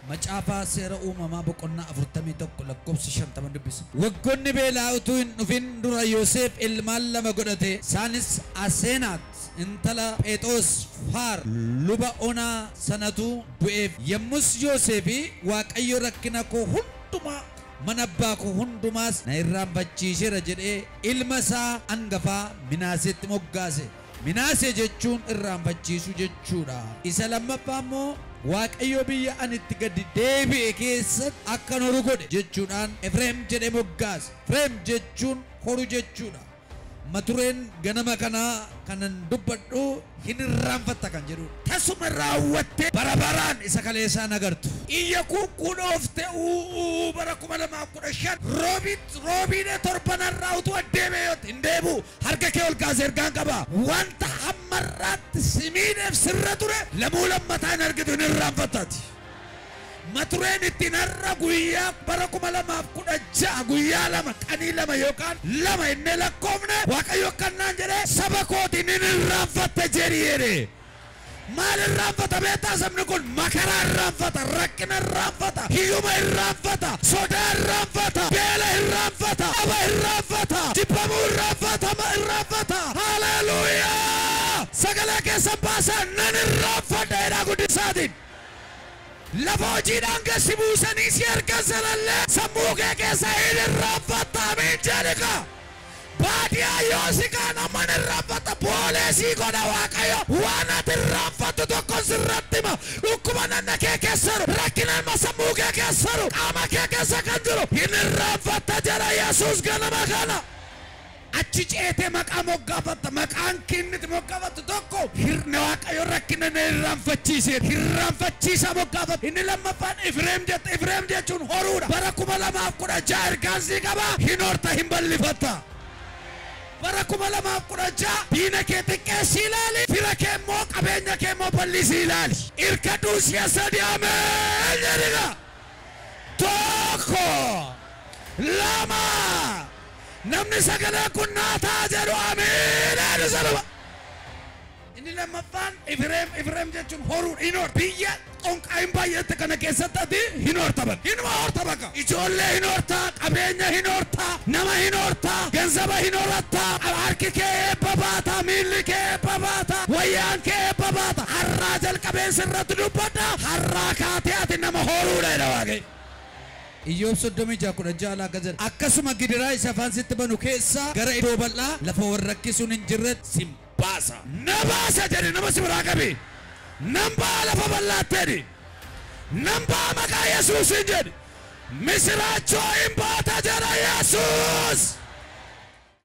Macaafa seera uumamaa boqonnaa 41 lakkoofsa 50 dubbisa. Waggoonni beelaa utuu hin dhufin dura Yoosef ilmaan lama godhate. Isaanis Aseenaat intala Phexros Faar luba onaa sanatu du'eef. Yommus Yoosefi Waaqayyo rakkina koo hundumaa mana abbaa koo hundumaas na irraanfachiiseera jedhee ilma isaa hangafaa Minaasetti moggaase. Minaasee jechuun irraanfachiisuu jechuudha. Isa lammaffaa immoo Waaqayyo biyya ani itti gadi deebi'e keessatti akkan horu godhe jechuudhaan Efreem jedhee moggaase. Efreem jechuun horu jechuudha. Matureen ganama kanaa kanan dubbadhu hin irraanfatta kan jedhudha. Tasuma raawwattee bara baraan isa kaleessaan agartu. Iyya kukkuudhoofte uuu bara 2015 roobiidhee torbanarraa utuu addeemee yoo hin deebi'u harka kee ol kaasee ergaan qaba. Wanta hammarraatti simiidheef sirra ture lamuu lammataa hin argitu hin irraanfattati. Matureen ittiin har'a guyyaa bara 2016 guyyaa lama qanii lama yookaan lama inni lakkoofne Waaqayyo kannaan jedhee saba kootiin hin irraanfatte jedhi jedhe. Maal irraanfata beektaa sabni kun? Makaraa irraanfata, rakkina irraanfata, hiyyuma irraanfata, sodaa irraanfata, beela irraanfata, dhaba irraanfata, jibbamuu irraanfata, irraanfata. Haleluuyaa! Sagalee keessan baasaa nan irraanfadha jedhaa guddisaatiin. Lafa hojiidhaan gasi buusanii si ergan sanallee sammuu kee keessa hin irraanfatta amiin jedhika. Baadiyaa yoo si kaan amma hin irraanfatta boolee sii godha Waaqayyo. Waan ati irraanfattu tokko sirratti hima. Dhukkuba nanna kee keessa jiru, rakkina ilma sammuu kee keessa jiru, qaama kee keessa kan jiru hin irraanfatta jedha Yesuus ganama kana. Achi ceetee maqaa moggaafatta. Maqaan kinniti moggaafattu tokko hirna Waaqayyo rakkina na irraanfachiise. Irraanfachiisa moggaafatta. Inni lammaffaan Efreem jette. Efreem jechuun horuudha. Bara 2016 ergaan sii qaba. Hin horta hin bal'ifatta. Bara 2016 diina kee xiqqeessii ilaali. Fira kee immoo qabeenya kee immoo bal'isii ilaali. Irkadhuu si'a sadi ameen jedhiga. 1 2 namni sagalee kun naa ta'a jedhu ameen jedhu saluma. Inni lammaffaan Efreem, Efreem jechuun horuudha. Hin horta. Biyya xonqaa hin baay'atte kana keessatti ati hin horta bakka. Hinuma horta bakka. Ijoollee hin horta, qabeenya hin horta, nama hin horta, ganzaba hin horatta, harki kee eebba baata, miilli kee eebba baata, wayyaan kee eebba baata. Har'aa jalqabeen sirratti dubbadha. Har'aa kaatee ati nama horuudha jedha Waaqayyo. Iyyoob 36:16 akka jedha. Akkasuma gidiraa isa afaan sitti banu keessaa gara iddoo bal'aa lafa warra rakkisuun hin jirretti si baasa. Na baasa jedhi nama si biraa qabi. Nan ba'a lafa bal'aatti jedhi. Nan ba'a maqaa Yesuusiin jedhi. Misiraachoo hin baata jedha Yesuus.